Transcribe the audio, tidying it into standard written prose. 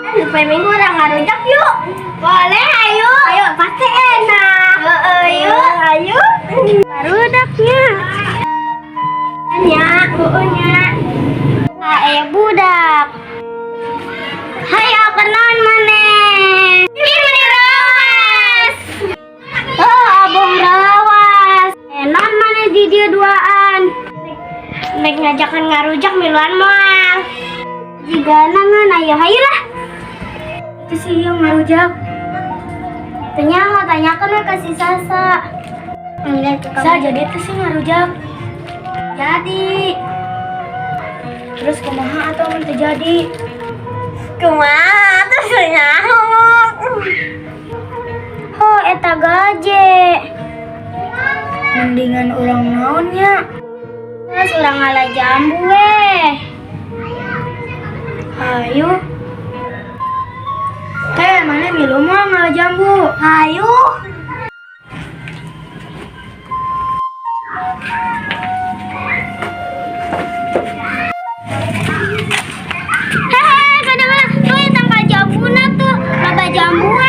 Sampai minggu urang ngarujak yuk. Boleh, ayo. Ayo, pasti enak. Heeh, yuk. Ayo. Barudaknya. Nya, heeh nya. Ah, budak. Hayo, kenalan maneh? Ini rawas. Oh, abang rawas. Naon maneh di dieu duaan? Nek ngajakan ngarujak, miluan moal? Jika ngan ayo, hayu lah. Itu sih yang ngarujak. Tanya, tanyakan we ke si Sasa. Sa, jadi itu sih ngarujak. Jadi. Terus kumaha atau mun teu jadi? Kumaha terus nyaho? Oh, eta gaje. Mendingan urang naonnya? Terus urang ngala jambu we. Ayo. Eh, maneh milu moal ngala jambu? Ayo. Hehe, kadang tuh tangkal jambuna tuh, loba jambu.